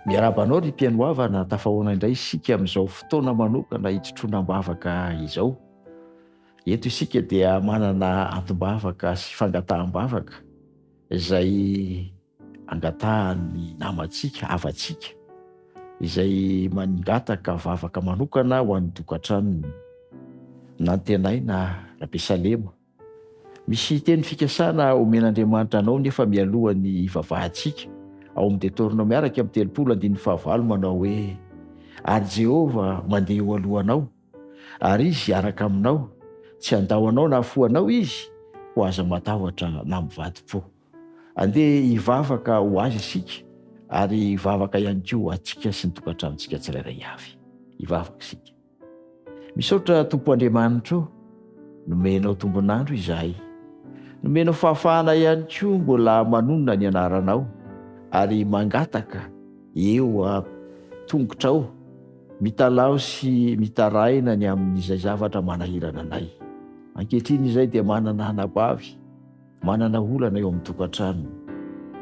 Miarahaba anao ry mpihaino havana, tafahoana indray isika amin'izao fotoana manokana hitrotroana am-bavaka izao. Eto isika dia manana antom-bavaka sy fangataham-bavaka izay angatahan'ny namantsika, havantsika, izay mangataka vavaka manokana ho an'ny tokantranony. Nantenaina Rabesalema. Misy teny fikasana omen'Andriamanitra anao nefa mialohan'ny hivavahantsika, ao amin'ny Deoteronomia 31 andininy fahavalo manao hoe, Ary Jehovah mandeha eo alohanao, ary Izy hiaraka aminao, tsy handao anao na hahafoy anao Izy, koa aza matahotra na mivadi-po. Andeha hivavaka ho azy isika ary hivavaka ihany koa ho antsika sy ny tokantranontsika tsirairay avy. Hivavaka isika. Misaotra Tompo Andriamanitra o, nomenao tombon'andro izahay. Nomenao fahafahana ihany koa mbola manonona ny anaranao ary mangataka eo an-tongotrao, mitalaho sy mitaraina ny amin'izay zavatra manahirana anay. Ankehitriny izay dia manana anabavy Manana olana eo amin'ny tokantranony.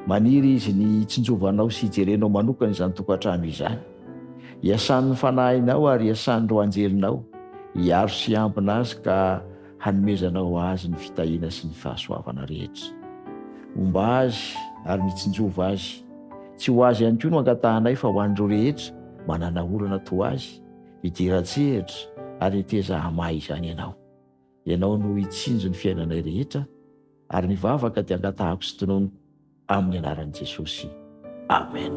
Maniry izy ny hitsinjovanao sy hijerenao manokana izany tokantrano izany. Hiasan'ny fanahinao ary hiasan'ireo anjelinao hiaro sy hiambina azy ka hanomezanao azy ny fitahiana sy ny fahasoavana rehetra. Homba azy ary mitsinjova azy. Tsy ho azy ihany koa no angatahanay fa ho an'ireo rehetra manana olana toa azy, midira an-tsehatra ary heteza hamaha izany ianao. Ianao no hitsinjo ny fiainanay rehetra ary ny vavaka dia angatahako sy tononiko amin'ny anaran'i Jesosy. Amen.